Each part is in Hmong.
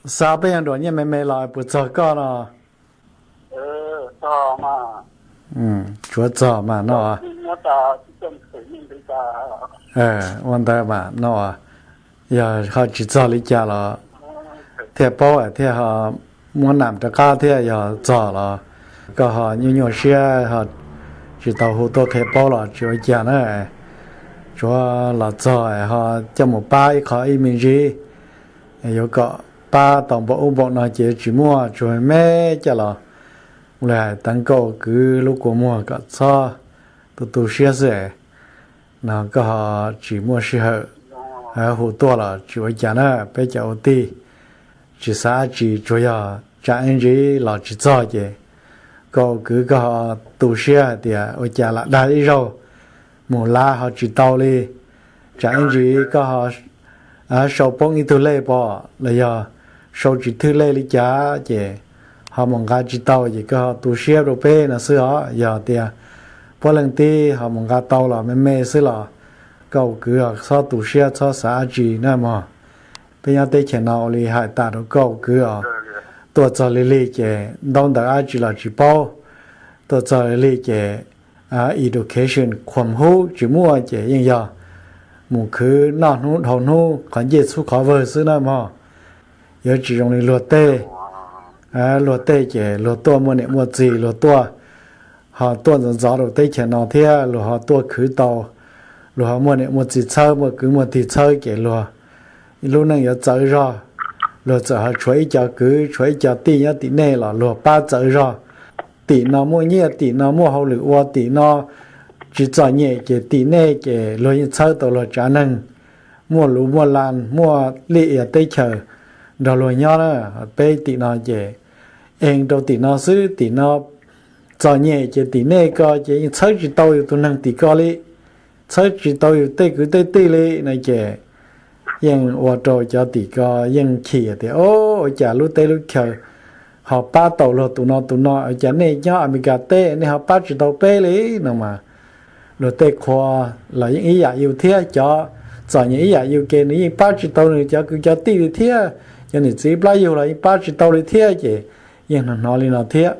Xav peb yog nruam nyiaj me me los puas txog koj no? Tsuav txog mas no. Ua ntawd mas no, yog ho tsis txog li cas los thiaj paub thiaj ho muab nam rov qab thiab, yog txog los koj ho nyuaj nyuaj siab ho tsis tau hu tuaj qhia paub los tsis ua cas na. Tsuav los txog ho coj mus pab ib qho ib me ntsis, yuav kom pab tau npaum ub npaum no ces tsis muaj, tsuas me coj los ua li hais teev koj ua kwv lub kua muag kom txhob tu tu siab xwb. No koj ho tsis muaj sij hawm hu tuaj los tsis ua cas na, peb cov ua tij tsis xav dab tsi, tsuas yog tsam ib ntsis los tsis txog ces koj ua kwv koj ho tu siab hais tias ua cas lam dag ib zaug mus lav ho tsis tau li, tsam ib ntsis koj ho sau poob ib tug lej pom los yog sau tsis thwj lej li cas ces ho mus nqa tsis tau ces koj ho tu siab rau peb no xwb os. Yog tias puab leej tib ho mus nqa tau los me me xwb los koj ua kwv txhob tu siab txhob xav dab tsi na mog. Peb nyob teb chaws no ua li hais tas rau koj ua kwv os, tuaj txog lig lig ces ntaub ntawv dab tsi los tsis paub, tuaj txog lig lig ces education khuam hub tsis muaj ces yeej yog mus khwv noj hnub dhau hnub qhov ncej txhub qhov vawg xwb na mog. Yuav tsis zoo li luag tej, luag tej ces luag tuaj muaj niam muaj txiv, luag tuaj ho tuaj ntxov ntxov rau teb chaws no thiab luag ho tuaj khwv tau, luag ho muaj niam muaj txiv txhawb, muaj kwv muaj tij txhawb ces luag lub neej yuav txawv zog. Luag txawm ho tshuav ib co kwv tshuav ib co tij nyob tim nej los luag pab txawv zog. Tim no muaj nyiaj, tim no muaj hauj lwm ua, tim no tsis txom nyem ces tim nej ces luag yeej txhawb tau luag tsav neeg, muaj luv muaj lan, muaj liaj ia teb chaws nrog luag nyob na. Peb tim no ces ees rau tim no xwb, tim no txom nyem ces tim nej ko ces yeej txhawb tsis tau yus tus neeg tim ko li, txhawb tsis tau yus tej kwv tej tij li no ces yeej ua rau cov tim ko yeej chim tias, o, ua cas lub teb lub chaws ho pab tau luag tus no tus no, ua cas nej nyob Amelikas teb nej ho pab tsis tau peb li no mas. Luag tej qhua los yeej ib yam yus thiab, cov txom nyem ib yam yus ces nws yeej pab tsis tau nws cov kwv cov tij li thiab, cov niam txiv plab yug los yeej pab tsis tau li thiab ces yeej hnov hnov li no thiab.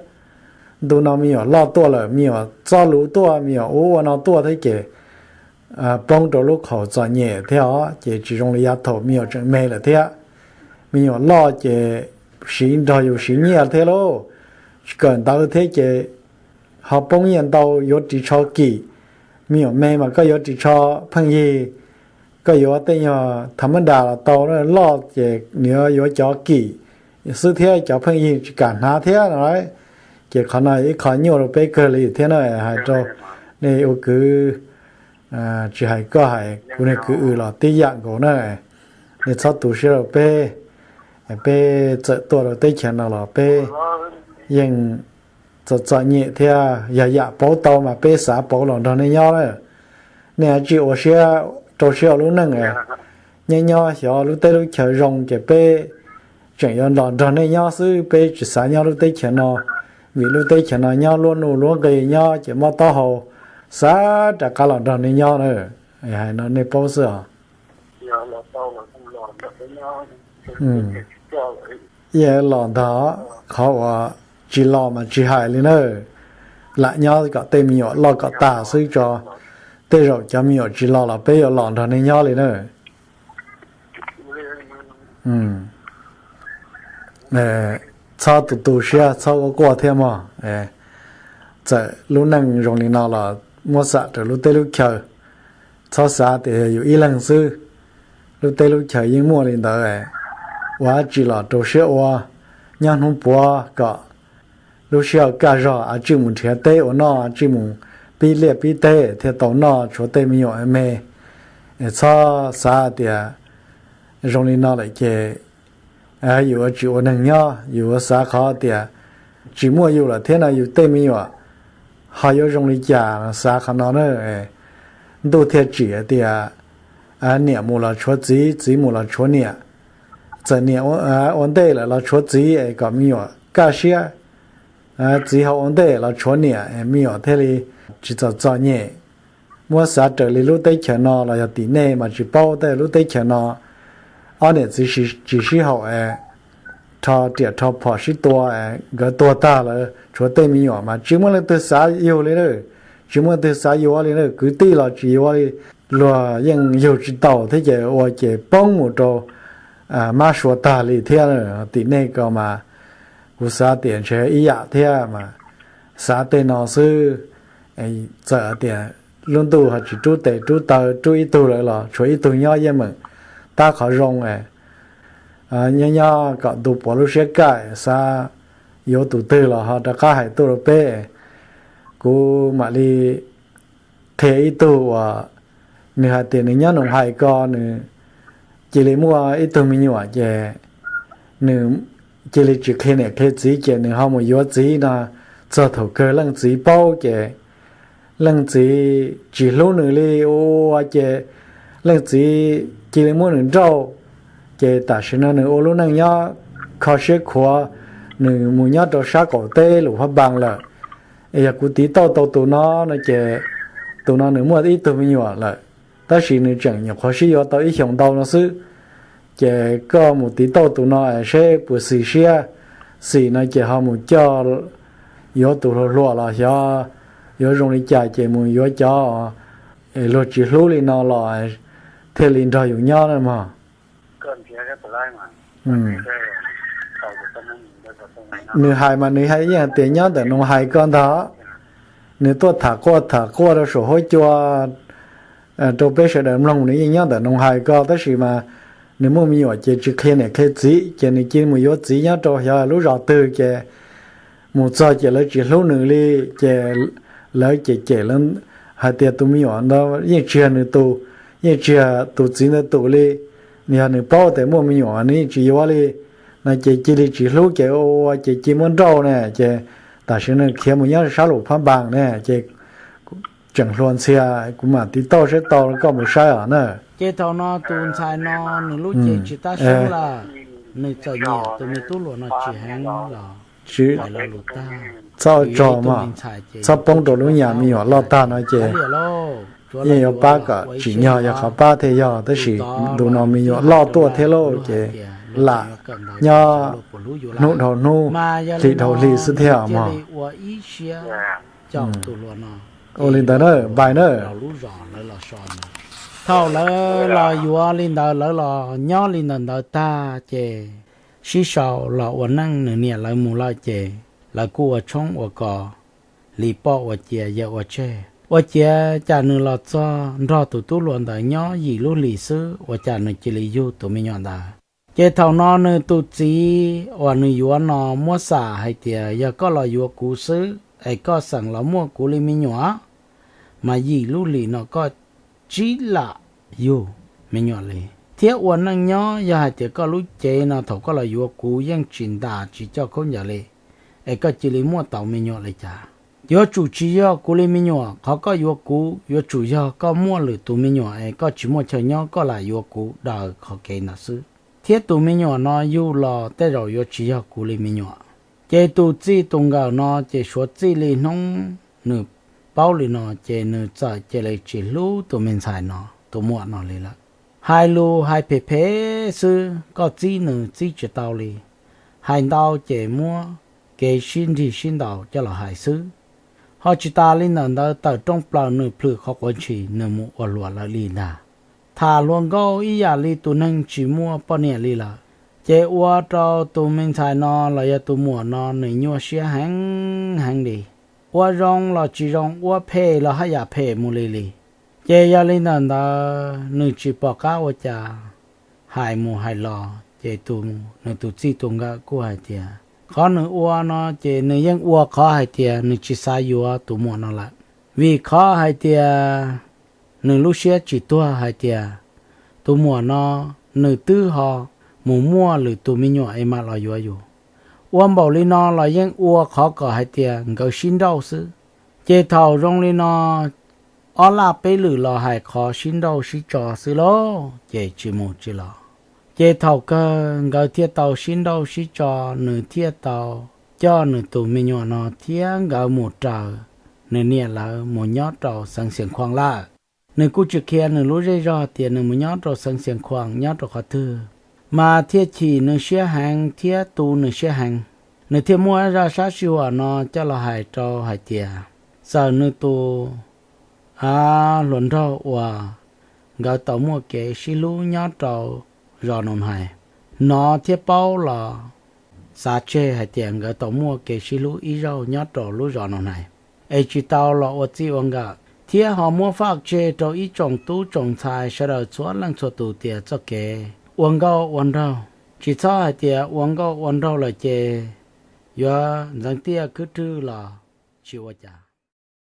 Ntu no me nyuam loj tuaj lawm, me nyuam txoj lus tuaj, me nyuam ua ua no tuaj thiab ces poob rau lub qhaum txom nyem thiab os, ces tsis zoo li yav thaum me nyuam tseem me lawm thiab. Me nyuam loj ces siv nrog yus siv nyiaj thiab lauj, tsis kawm ntawv thiab ces ho poob nyiaj ntau yuav ris tsho kim. Me nyuam me mas koj yuav ris tsho pheej yig, koj yuav tej nyuag tha mab das los tau, loj ces nws yuav cov kim xwb thiab cov pheej yig tsis kam hnav thiab no. Ces qhov no ib qho nyuaj rau peb kawg li thiab na, hais rau nej ua kwv, tsis hais koj hais kuv niag kwv wb los tib yam nkaus na. Nej txhob tu siab rau peb, peb txawm tuaj rau teb chaws no los peb yeej txom txom nyem thiab, yog yam pauv tau mas peb xav pauv los nrog nej nyob na. Nej tsis ua siab rau siab ua lub neej, nyob nyob xyov lub teb lub chaws zoo ces peb tseem yuav los nrog nej nyob xwb, peb tsis xav nyob lub teb chaws no, vim lub teb chaws no nyob luab nuj luab nqi nyob ces mob taub hau, xav rov qab los nrog nej nyob na. Hais no nej paub xwb os. Yeej los ntag, qhov uas tsis los mas tsis hais li na. Lam nyob kom tej me nyuam loj kom tas xwb tso, tej zaum cov me nyuam tsis los los peb yuav los nrog nej nyob li na. Txhob tu tu siab, txhob quaj quaj thiab mog. Txawm lub neej zoo li no los muab xam rau lub teb lub chaws, txhob xav tias yog yus ib leeg xwb, lub teb lub chaws yeej muaj li ntawd. Ua dab tsi los rau siab ua, nyob hnub puav kom lub sij hawm kaj zog a tsij mus nrhiav teb ua noj, a tsij mus pib liaj pib teb thiaj tau noj tshuav tej me nyuam me. Txhob xav tias zoo li no lawm ces yus yuav tsis ua neeg nyob, yus yuav xav qhov tias tsis muaj yus lawm thiab no yus tej me nyuam ho yuav zoo li cas, xav qhov no na. Ntuj thiaj tsim tias niam mus los tshuav txiv, txiv mus los tshuav niam. Txawm niam ua ntej lawm los tshuav txiv es kom me nyuam kaj siab. Txiv ho ua ntej los tshuav niam, me nyuam thiaj li tsis txom txom nyem. Muab xav raws li lub teb chaws no los yog tim nej mas tsis paub, tej lub teb chaws no ob niam txiv tsis sib haum es rho riam rho phom sib tua, nkawd tuag tag lawm tshuav tej me nyuam mas tsis muaj leej twg xav yug li na, tsis muaj leej twg xav yuav li na, kwv tij los tsis yuav li, luag yeej yug tsis tau thiab ces ua ces poob mus rau mab sua tag li thiab. Tim nej ko mas kuv xav tias ntshe ib yam thiab mas, xav tej no xwb. Txawm tias lub ntuj ho tsis rub tes rub taw rub ib tug lawm los tshuav ib tug nyob yeej meem tab qhov zoo. Nyob nyob kom ntu puav lub siab kaj, xav yuav tus twg los ho rov qab hais tuaj rau peb. Kuv mam li qhia ib tug uas nws hais tias nws nyob Noov Hais ko, nws cia li muaj ib tug me nyuam ces nws cia li tsis qhia niam qhia txiv ces nws ho mus yuav txiv no. Txog thaum kawg leej txiv paub ces leej txiv tsis hlub nws li ua ces leej txiv cia li muab nws nrauj. Ces tam sim no nws ua lub neej nyob kho siab khuav, nws mus nyob rau sab qaum teb Lus Phab Npas lawm. Yog kuv tiv tauj tau tus no no ces tus no nws muaj ib tug me nyuam lawm, tab sis nws tseem nyuam qhuav sib yuav tau ib xyoos ntau no xwb. Ces koj mus tiv tauj tus no seb puas xis siab, xis no ces ho mus coj yuav tus hluas hluas los xyov yuav zoo li cas ces mus yuav cov luag tsis hlub li no los thiaj li nrog yus nyob na mog. Nws hais mas nws yeej hais tias nyob ntawm Noov Hais ko ntag. Nws tuaj tham quaj tham quaj rau saum huab cua rau peb sawv daws mloog, nws yeej nyob ntawm Noov Hais ko tab sis mas nws muaj me nyuam ces tsis qhia niam qhia txiv ces nws cia li mus yuav txiv nyob rau xyov lub zos twg ces mus txog ces lawv tsis hlub nws li. Ces lawv cem cem hais tias tus me nyuam ntawd yeej tsis yog nws tus, yeej tsis yog tus txiv ntawd tus li. Yog nws paub tias muaj me nyuam nws yeej tsis yuav li no ces cia li tsis hlub ces ua ua ces cia muab nrauj ne ces tam sim no khiav mus nyob sab Lus Phab Npas ne ces tseem hluas ntxhias, kuv mam tiv tauj saib tau koj mus saib os na. Ces thaum no tus ntxhais no nws lub cev tsis tab sub lawm, nws txawm nyiam tus me tub hluas no tsis heev los tsis hais lo lus tag. Txhob ua tsaug mog, txhob poob rau lub nyuam me nyuam loj tag no ces yeej yuav pab kom tsim nyog yog qhov pab thiaj yog, tab sis ntu no me nyuam loj tuaj thiab lauj ces lam nyob hnub dhau hnub, hli dhau hli xwb thiab mog. Ua li ntawd na, npais na. Thaum lawv los yuav li ntawd lawv los nyob li ntawm ntawd tag ces sib sau los ua neej nws niam lawv mus lawm ces lawv kuj ua tshoob ua kos li poj ua cia yawg ua tseg ua ciav cas nws los txog nrog tus tub hluas ntawd nyob yim lub hlis xwb ua cas nws cia li yug tus me nyuam ntawd. Ces thaum no nws tus txiv uas nws yuav no muab xam hais tias yog koj los yuav kuv xwb es koj xeem los muaj kuv li me nyuam mas yim lub hlis no koj tsis lam yug me nyuam li thiab ua neej nyob. Yog hais tias koj lub cev no thaum koj los yuav kuv yeej tsis ntas tsis coj khaub ncaws li es koj cia li muaj tau me nyuam li cas? Yuav tsum tsis yog kuv li me nyuam, qhov koj yuav kuv yuav tsum yog koj muaj lwm tus me nyuam es koj tsis muaj chaw nyob koj lam yuav kuv daws qhov kev ntawd xwb. Thiab tus me nyuam no yug los tej zaum yuav tsis yog kuv li me nyuam. Ces tus txij tus nkawm no ces suav txij li hnub nws paub li no ces nws txawm cia li tsis hlub tus me ntxhais no tus muam no li lawm. Hais lus hais phem phem xwb, koj txib nws txib tsis tau li. Hais ntau ces muab kev sib nrig sib ntaus coj los hais xwb. Ho tsis tas li ntawm ntawd tawm rooj plaws nws plhws qhov quav ntshis nws mus ua hluas lawm li ntag. Tham hluas nkauj ib yam li tus neeg tsis muaj poj niam li lawm. Ces ua rau tus me ntxhais no los yog tus muam no nws nyuaj siab heev heev li. Ua zoo los tsis zoo, ua phem los haj yam phem mus li li. Ces yog li ntawm ntawd nws tsis pom qab ua cas, hais mus hais los ces nws tus txij tus nkawm kuj hais tias qhov nws ua no ces nws yeej ua qhov hais tias nws tsis xav yuav tus muam no lawm. Vim qhov hais tias nws lub siab tsis tuag hais tias tus muam no nws twb ho mus muaj lwm tus me nyuam es mam los yuav yus. Ua npaum li no los yeej ua qhov kom hais tias nkawd sib nrauj xwb. Ces thaum zoo li no ob laj peb lwm los hais qhov sib nrauj sib tso xwb lauj, ces tsis mus tsis los. Ces thaum kawg nkawd thiaj tau sib nrauj sib tso, nws thiaj tau coj nws tus me nyuam no thiab nkawd mus raws nws niam lawv mus nyob rau xeev Xias Khuam lawm. Nws kuj tsis qhia nws lub zej zog tias nws mus nyob rau xeev Xias Khuam nyob rau qhov twg, mas thiaj chim nws siab heev thiab tu nws siab heev. Nws thiaj muaj zaj sab sij huam no coj los hais rau hais tias, txawm nws tus hluas nraug uas nkawd tau muaj kev sib hlub nyob rau zos Noo Nais hnov thiab paub los xav tseg hais tias nkawd tau muaj kev sib hlub ib zaug nyob rau lub zos Noo Nais, es tsis tau los ua txij ua nkawm, thiab ho muab faj tseg rau ib tsoom tub tsoom ntxhais sawv daws txhua leej txhua tus tias txoj kev ua nkauj ua nraug, tsis txhob hais tias ua nkauj ua nraug lawm ces yuav ntxeev tiaj khwb rwg los tsis ua cas.